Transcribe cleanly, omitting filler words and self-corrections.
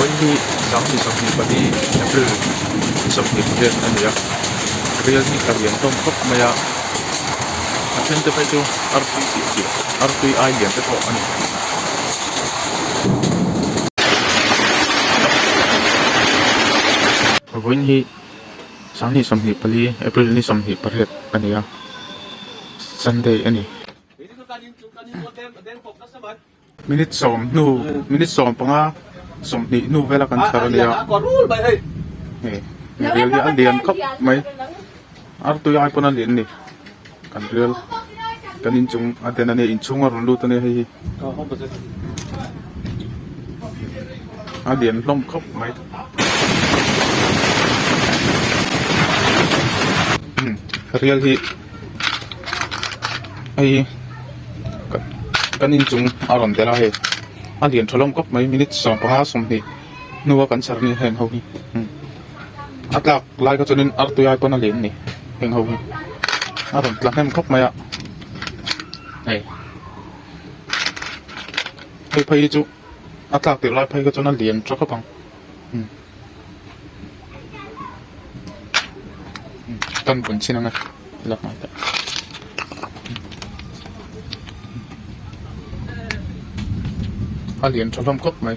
Vawiin hi 2024 April ni 28 a ni a, rial hi tla lian hlawm khawp mai a, a then te phei chu artui tih tih artui ai lian te pawh a ni. Vawiin hi 2024 April ni 28 a ni a, Sunday a ni. Minute sawm hnu minute 15 20 hnu vela kan chhar a nia hei rial hi a lian khawp mai artui ai pawn a lian a ni kan rial kan inchung a den a nia inchhung a rawn lut a nia hei hi a lian hlawm khawp mai rial hi. Hei kan inchung a rawn tel a hei a lian tha lawm khawp mai minute 15 20 hnua kan chhar ni heng ho hi a tlak lai kha chuanin artui ai pawn a lian a ni heng ho hi a rawn tla hnem khawp mai a hei hei phei hi chu a tlak tirh lai phei kha chuan a lian tha khawp ang. Kan bun chin ang a la hmai ta a lian tha hlawm khawp mai.